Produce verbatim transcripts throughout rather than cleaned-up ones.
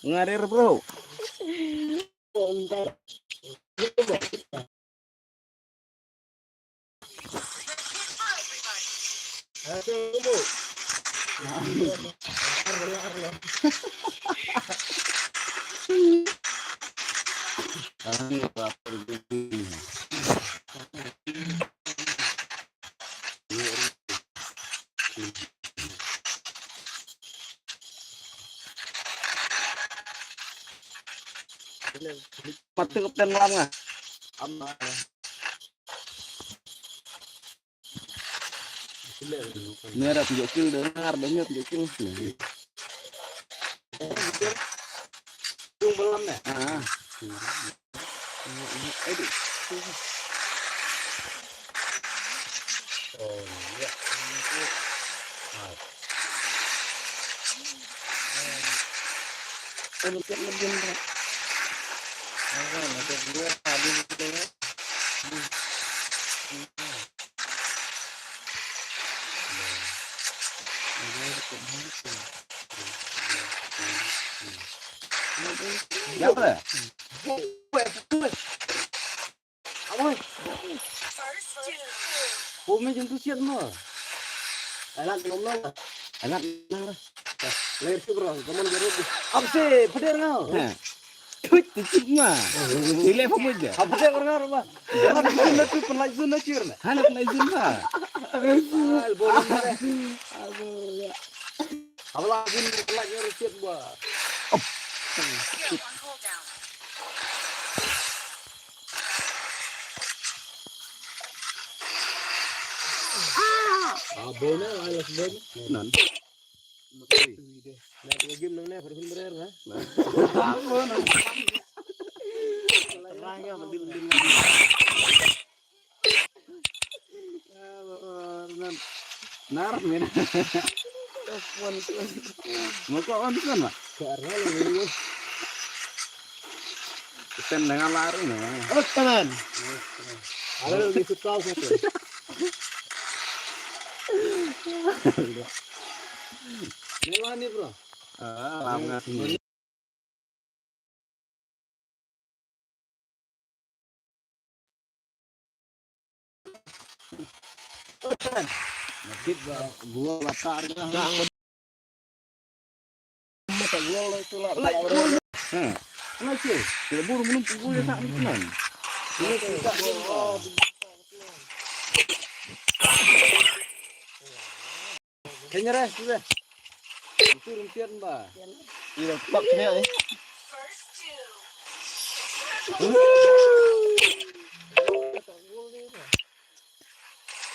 Ngarir, bro. Pateng pen lam nga. Mera tunjuk kil dengar banyak tunjuk kil. Tung belam ya? Ah. Oh, iya. Ah. Ini kan lebih berat. Nah, ada dua tadi gitu ya. Siapa ya? Oi. Umi jin tu siat mo. Anak nom nom. Anak nang. Lair tu bro, teman baru. Apa sih, peder ngau? Tuit tu cik ma. Ile apa muda? Apa sih orang apa? Apa tu na tu penlait zun na cir na. Hana penlait zun ba. Al borom na. Aduh ya. Apa lagi penlait zun siat ba. Ah, bone, I love bone. Nan. Nah, dia game nang ni, perhun berer, ha? Terang ya, bedil bedil. Nar men. Maka on kan mak. Karena lu. Kita dengan lari nih. Oh teman. Ada lebih suka satu. Melani bro. Ah, lama sih. Nakit ba gua latar ka. Mata gua la tu la. Lai gua. Ha. Lai ke. Kira buru munum pukul ya tak ni kan. Ini kita. Kenyere sudah. Itu rumpian ba. Iya, pak sini ya.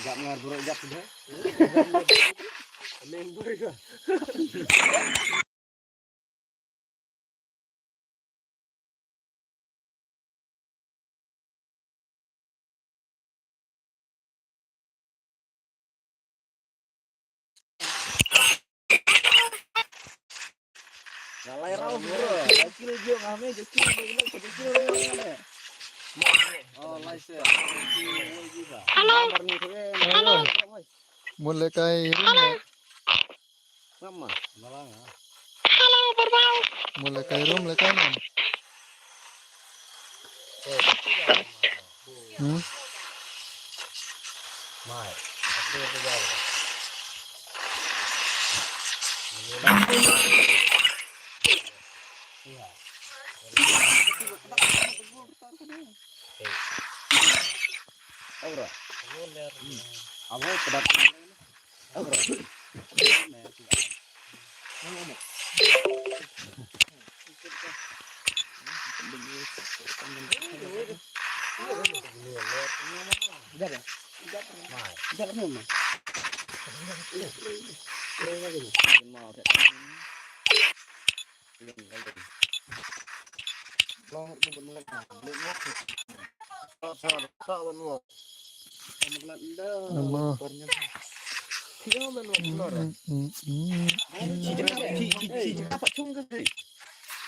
Jap ngar bro jap sudah. Member ka. Nalai rau bro. Akil jo ngame jo kil jo kil jo kil. Oh, lai se. Hello. Hello. Mun le kai rum le. Hello, Barbau. Mun le kai rum le kai nam. Hmm? Abra. Abra, pedak. Abra. Udah dah. Udah dah.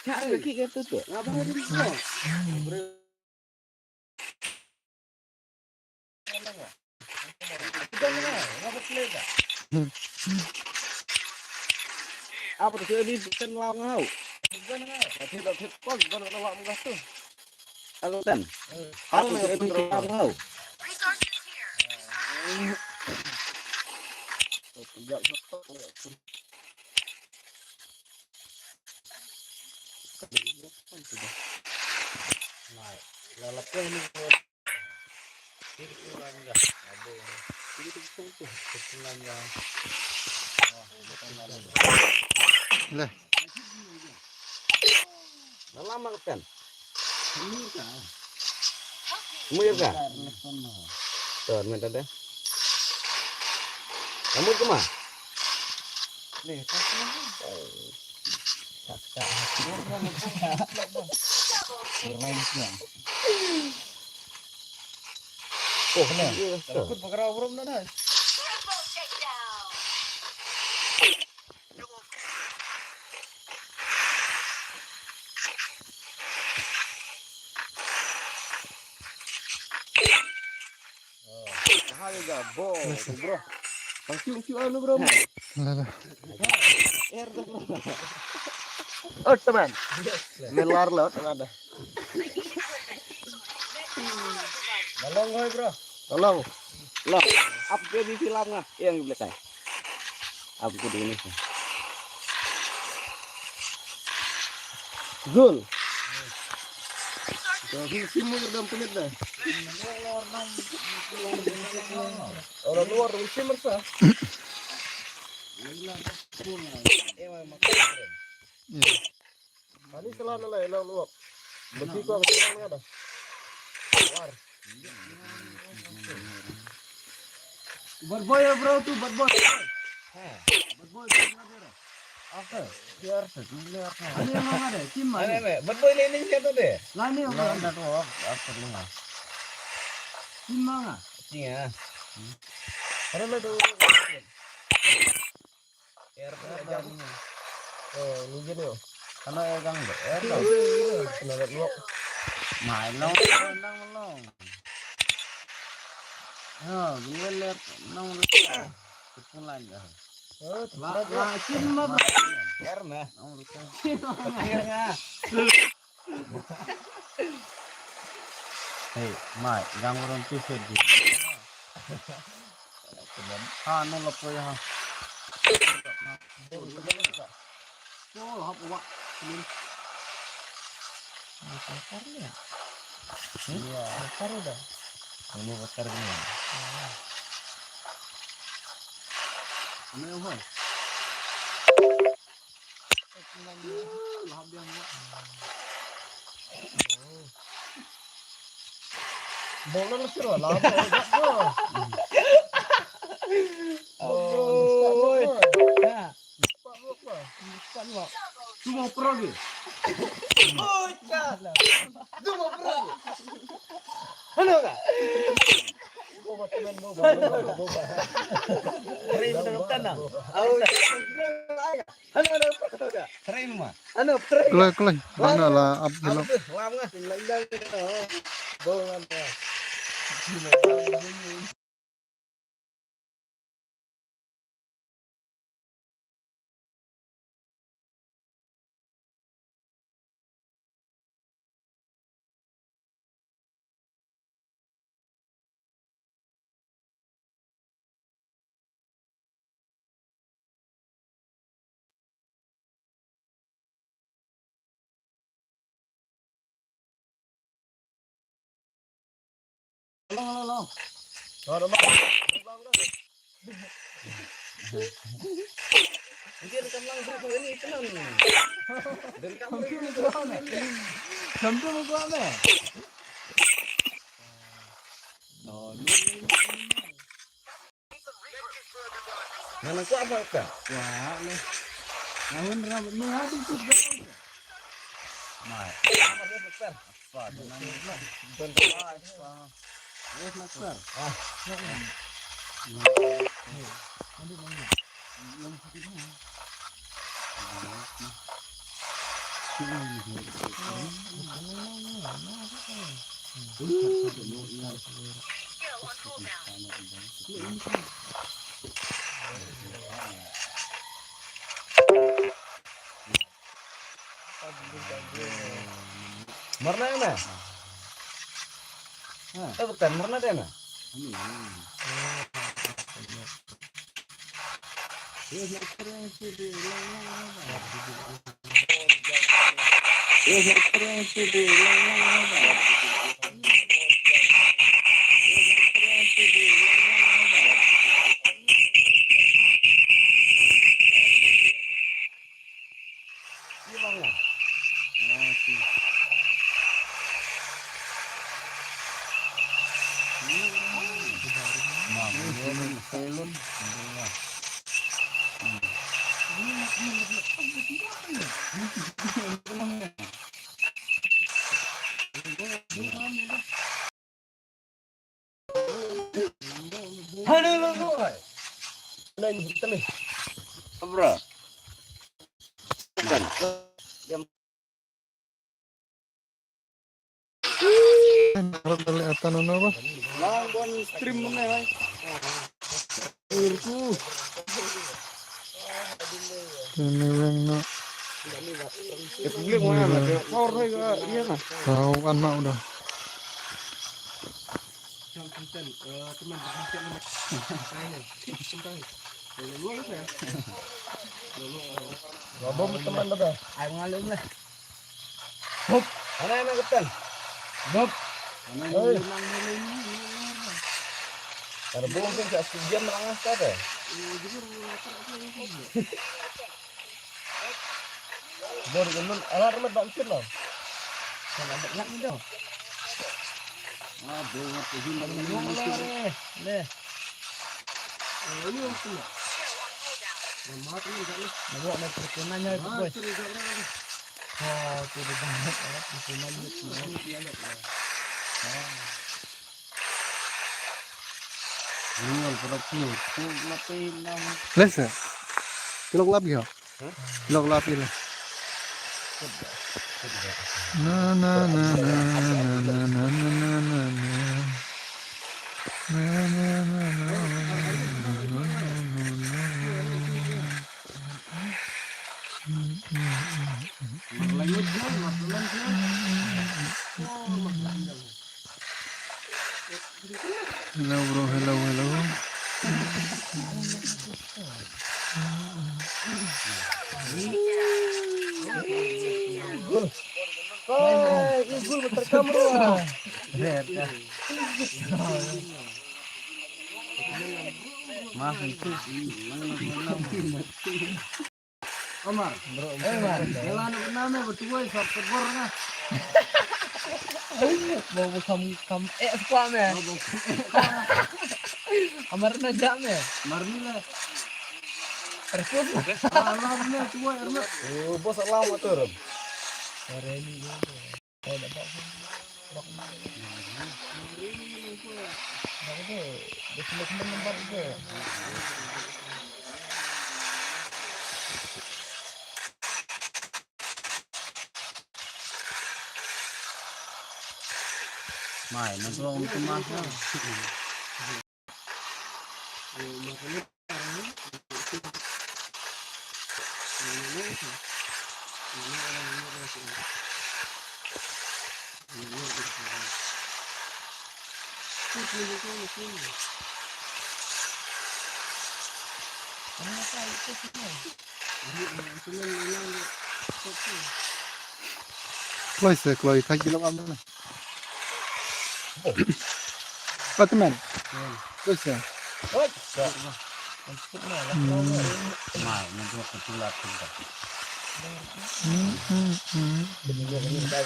Ka ki ka tu tu. Ngapa hari ni? Apa tu, dia di ten lang ngau. Tapi tak tepat, bukan nak lama tu. Aku ten. Aku tak di ten lang ngau. Leh. Lama kan? Muir ka? Tuh, minta deh. Kamu ke mana? Oh, kena. Iya, betul. Ikut pagar awal belum dah. Hai ga bo, bro. Pang kiu kiu anu, bro. Lah, lah. Oh, teman. Melar lo, teman. Tolong, oi, bro. Tolong. Lo. Ap ke di silam nga. Yang belakang. Ap ke di ini. Zul. Sim, sim mo dam penit dah. Orang luar sim mersa. Ani salah na lai lang luak. Bagi ko ang salah na da. War. Bad boy ya, bro, tu bad boy. Ha. Bad boy tu na dera. Apa? Biar tu, biar tu. Ani yang mana deh? Kim mana? Ani, ani. Bad boy lening siapa deh? Lani apa? Lani tu apa? Apa ni? Kim mana? Kim ya. Mana tu? Air tu jam. Oh, ni je ni. Kana air gang de. Air gang. Kana air luak. Mai long, nang long. Ha, gua lihat nang long. Tepung lain dah. Oh, la, la, chin ma. Air mah. Nang long. Chin ma. Air mah. Hey, mai, gang orang tu sedih. Ha, no lapo ya. Oh, hap wa. Ini bakar ni. Iya, bakar dah. Ini bakar ni. Ini apa? Bola lu sira lah. Oi. Cuma pergi. Oi, cakap. Cuma pergi. Halo ka? Boba temen boba, boba, boba. Rim dalam tanah. Au. Halo, halo, halo ka? Rim ma. Halo, rim. Kelai, kelai. Bang dah lah, up dulu. Up deh, lama kan? Lama kan? Bola kan? Long, long, long. Long, long, long. Dia rekam lang, beri kau ini, tenang. Dan kamu ini, tenang. Sampai mau gua, meh. Oh, ini, ini, ini. Nana kuat apa ka? Kuat lah. Lawan rabat mengadu tu dah. Mai. Apa dia besar? Apa dia nama? Bukan kuat. Eh, besar. Ah. Ambil mana? Yang satu ni. Mrna na. Eh, bukan, mrna deh na. Abra. Kan. Lang bon stream ne, hai. Ini weng no. Ya, publik mana, ada power, hai, iya, nah. Tahu kan, mak, udah. Bom teman, betul. Ai, ngalim lah. Hop. Ana, ana, Kapten. Hop. Oi. Ada bom tu, kat Sujian melangah kat, eh? Bor gunung, ala remet bak mungkin lah. Kalau ada nak ni dah. Ah, bom tu, bom tu. Leh. Lesa. Kilok lap yo. Kilok lap yo. Na, na, na. Hello, bro. Hello, hello. Gol. Hai, gol, terekam, bro. Mas itu. Omar. Bro, eh, Omar. Yalah, anak kena meh, betuai, sab kebor, nah. Bau, bau kam, kam, eh, squad, meh. Bau, bau kam, eh, squad. Amar na jam, meh. Amar ni lah. Terus. Ah, alam ni, tuai, alam. Oh, bos alam atur. Hari ni dia. Mai, nanti orang tu mah. Kloi se, kloi, thak gilong am na. Patman. Kloi se. Hmm. Hmm, hmm, hmm. Na,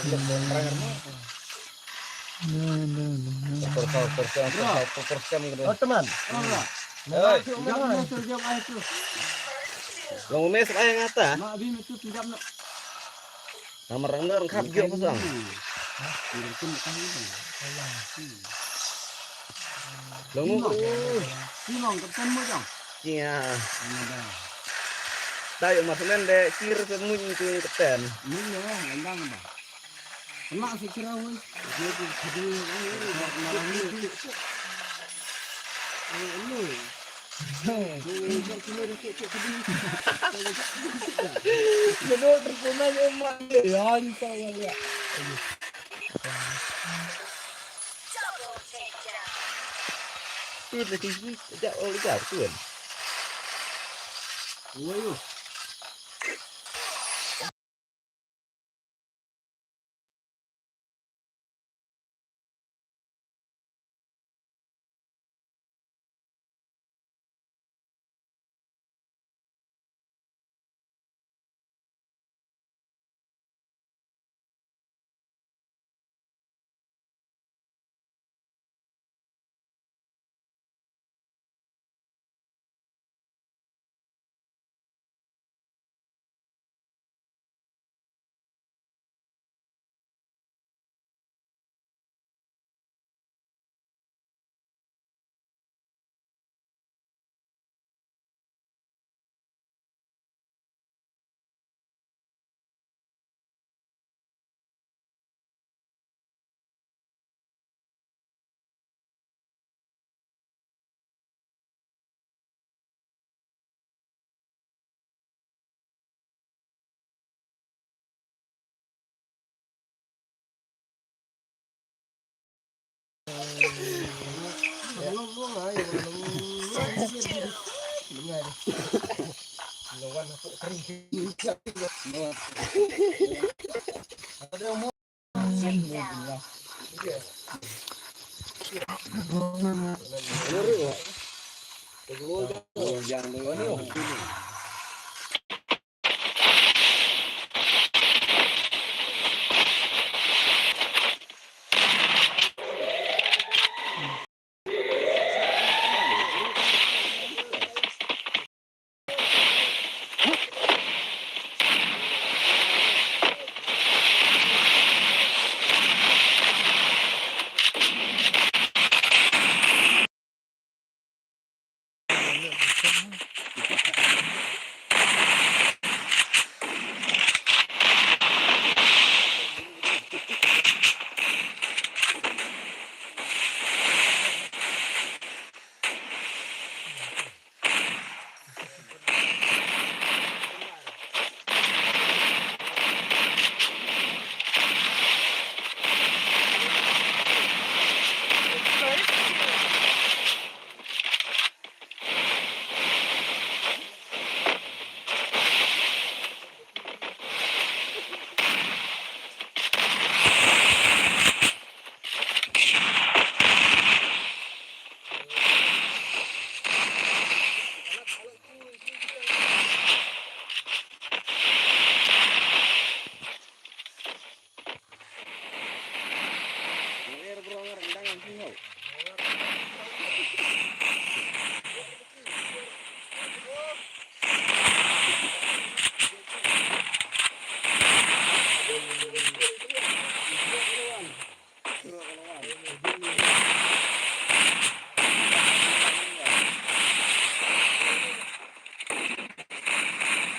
na, na, na. Super, super, super, super, super, super, gitu. Oh, teman. Hey. Long mes ai ngata. Mak bi metu pinjam nak. Nama rang rang khap gyo pasang. Long. Ni long, kapten mo jong. Iya. Ini dah. Tayo mas men de kir ke mun ke ten. Mun ya, landang ba. Kena si kira woi. Dia tu kedi, marah ni. Ini. Menurut terpuna je mak. Ya, insya Allah ya. Tu dah tinggi, dah oh dah tu kan. Wayo.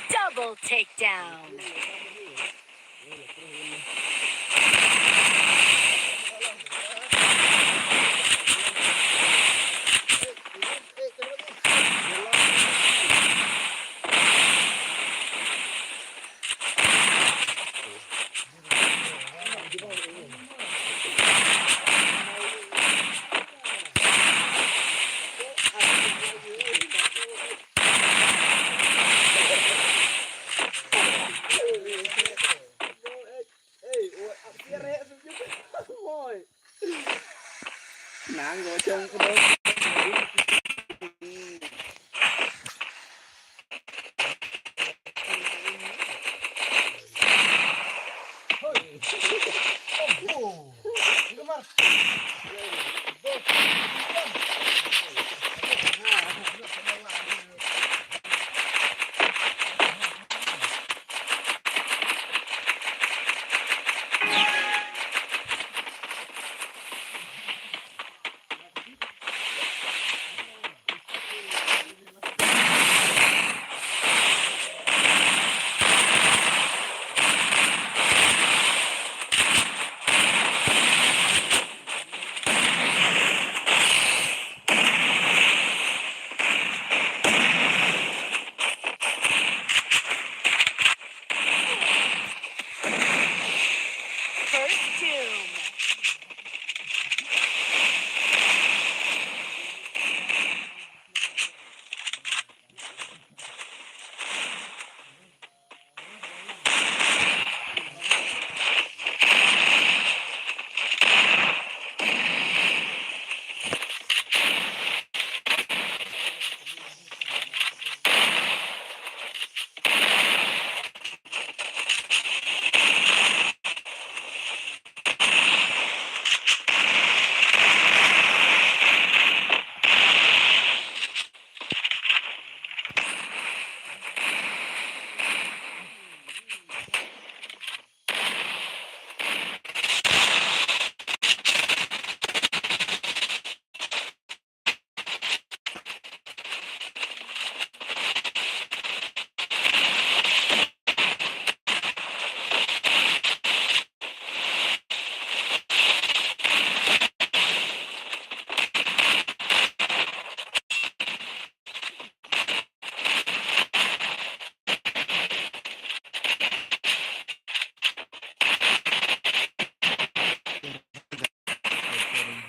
Double takedown.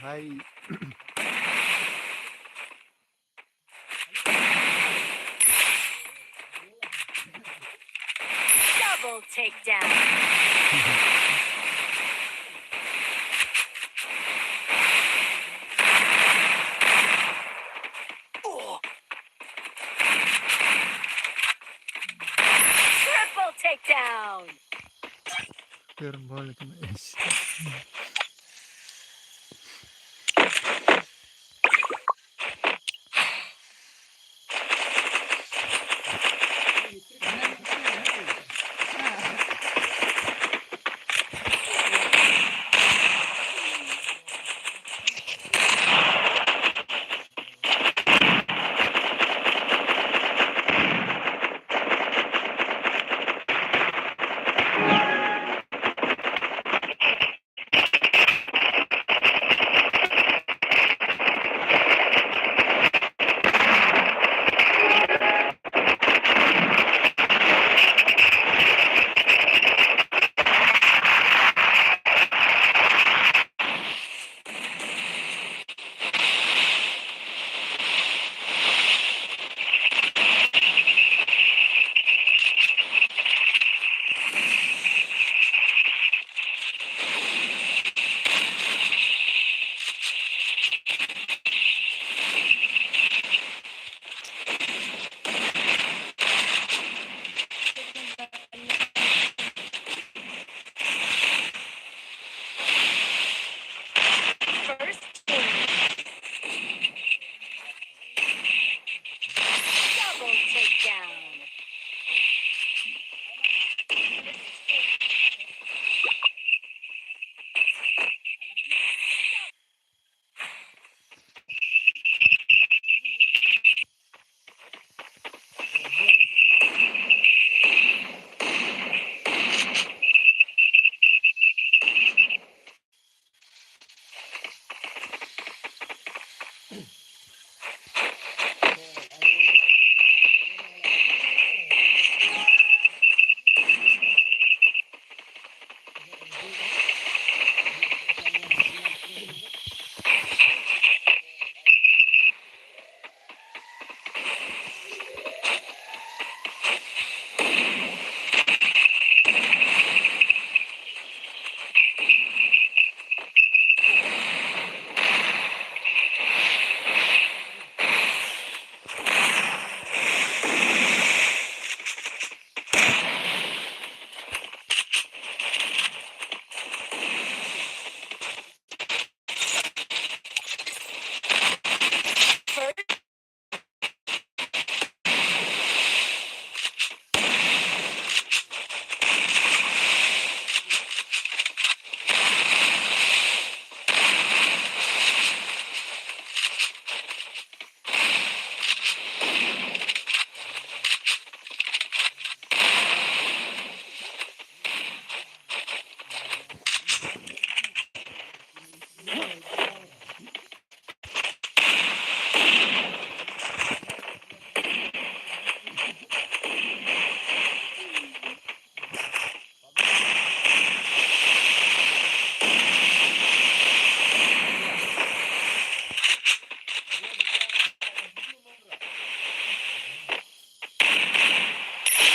Ai. Double takedown. Triple takedown. Kir bol ki ma es. First double takedown.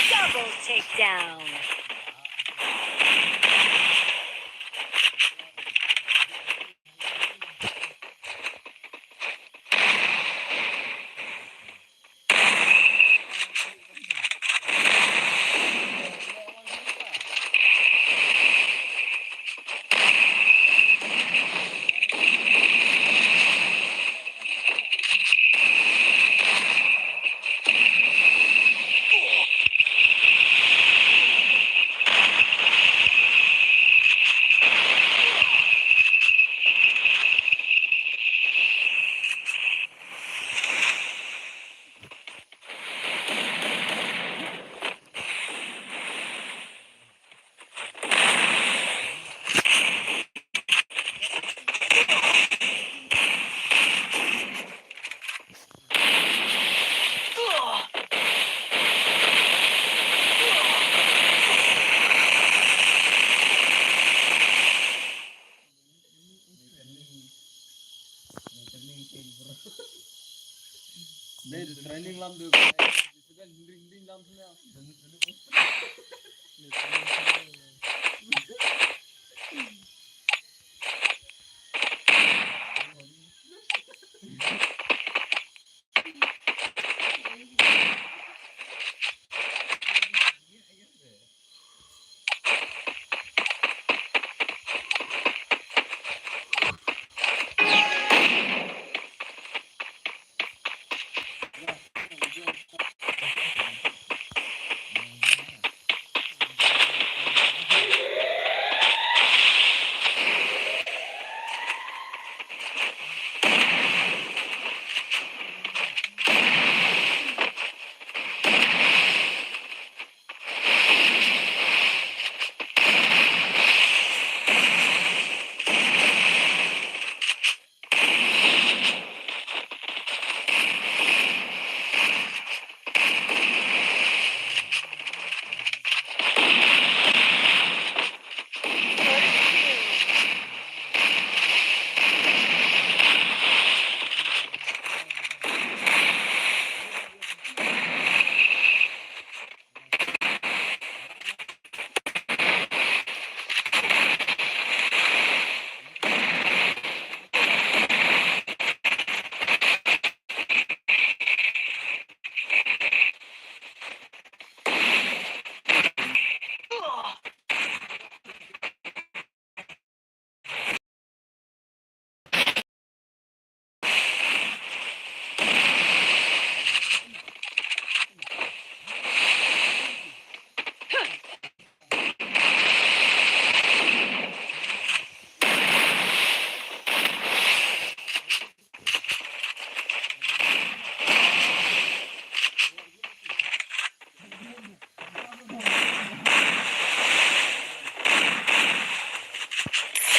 Double takedown. Nei, training lam du.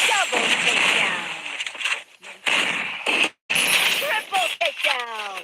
Double takedown. Triple takedown.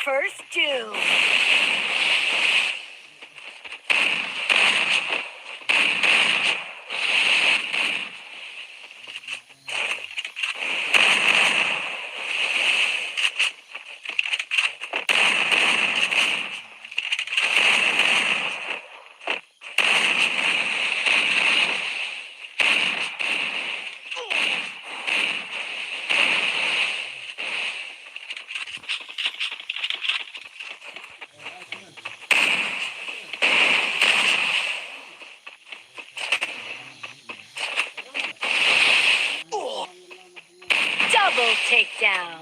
First doom. Double takedown.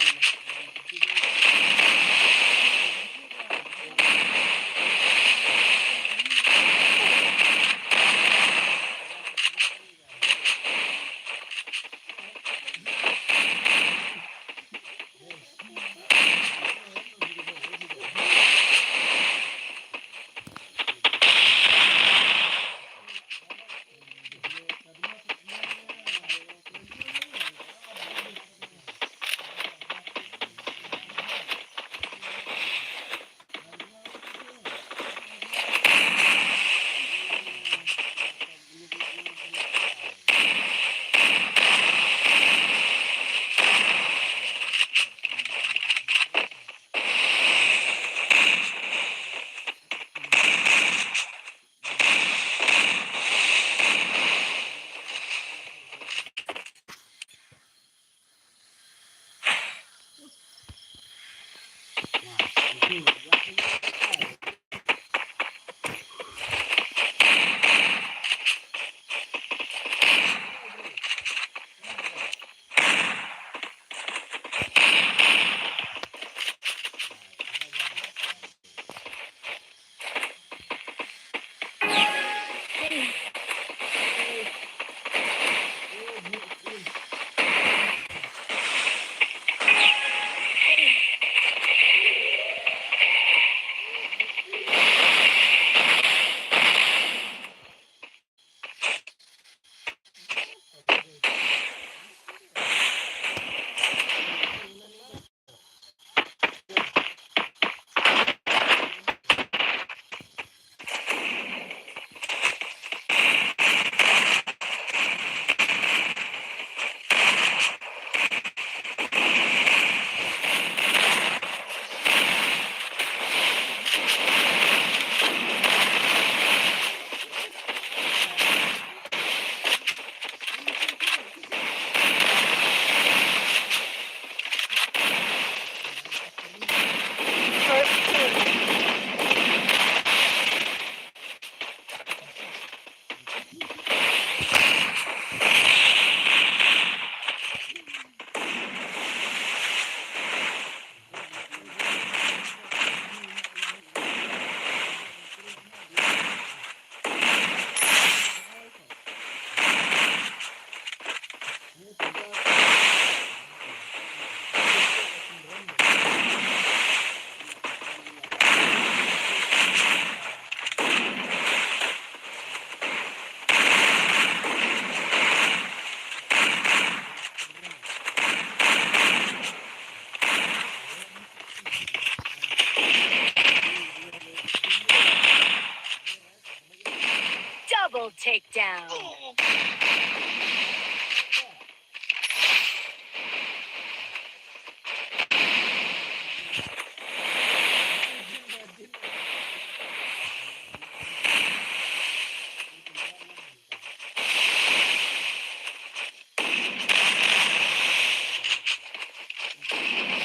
Double takedown.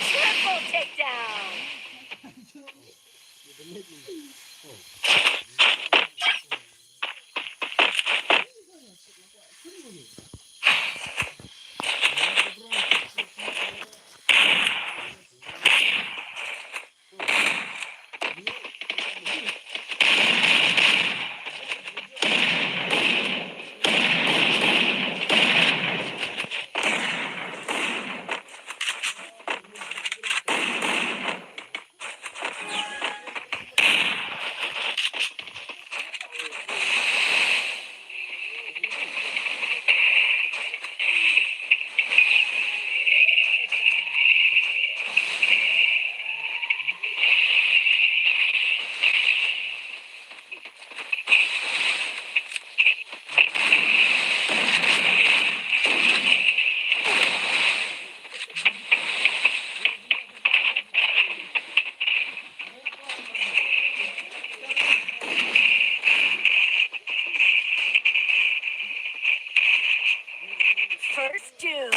Triple takedown. First doom.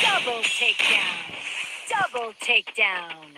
Double takedown. Double takedown.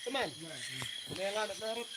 Teman. Nela nak narut.